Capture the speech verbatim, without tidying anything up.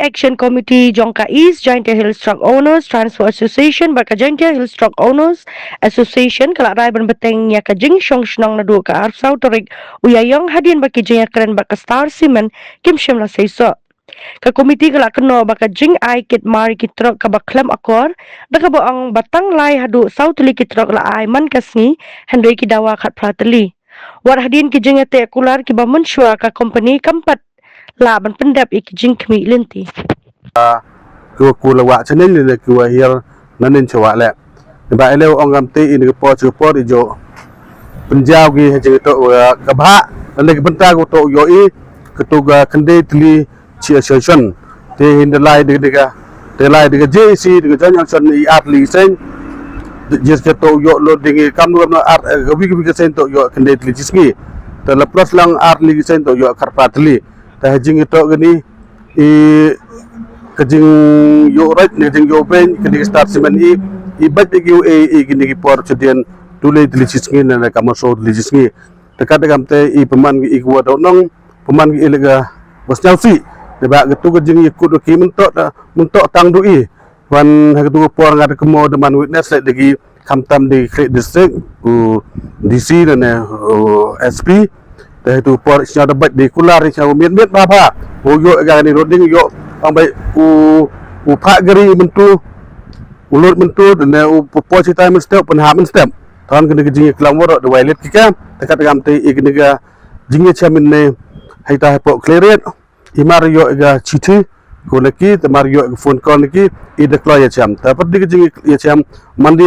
Action Committee jong ka East Jaintia Hills Truck Owners Transport Association bad ka Jaintia Hills Truck Owners Association ka la rai ban bteng ïa ka jingshong shnong naduh ka arphew saw tarik u Ïaïong hadien ba ki jingïakren bad ka Star Cement kim shym la seisoh. Ka komiti ka la kynnoh ba ka jingai kit mar ïa ki trok kaba khlem akor, da kaba ong ba tang lai haduh saw tylli ki trok la ai man ka sngi, hynrei ki dawa khatphra tylli. Wat hadien ki jingïateh kular kiba mynshuwa ka kompani kam pat lah ban pyndep ïa ki jingkhmih lynti. Ki wa ku la wah chaneng ne ki wa hiar nanen chawa le. Ba ele ong kam te in ka por chu por i jo. Pynjaw ki ha jingto ka bha. Ane ki bynta ko to yo i ka to ga kende tli chi association. Te hin de lai de de ga de lai de ga J A C de ga jan yang san i at li sen. Jis ka to yo lo de ngi kam no at ga wi wi sen to yo kende tli chi sngi. Te la plus lang at li sen to yo kar pa tli. Te ha jingto ga ni i ka jing yo right ne jing yo ben ka ni start simen i i bat de ki u e i ki ni ki por chudien tu le tli chi sngi ne ka ma so tli chi sngi. Te ka de kam te i peman ki i ku wa do nong peman ki i le ga bas nyau si. De ba ka tu ka jing i ku do ki men to ta men to tang du i wan ha ka tu ka por nga de kemo de man witness le de ki kam tam de ki district u D C ne ne u S P. Te tu por sñiaw da bait de kular sñiaw miet miet ba ba. Bo yo ga ni roding yo ang bai u u pha gari mentu u lot mentu ne u po po chitai men step pen ha men step. Tan kene ke jing klam woro de wai let ki kam. Te kat kam te i kene ga jing ya chamin ne hai ta po clear it. I mar yo ga chithi ko ne ki te mar yo ga phone call ne ki i de klo ya cham. Ta pat de jing ya cham man de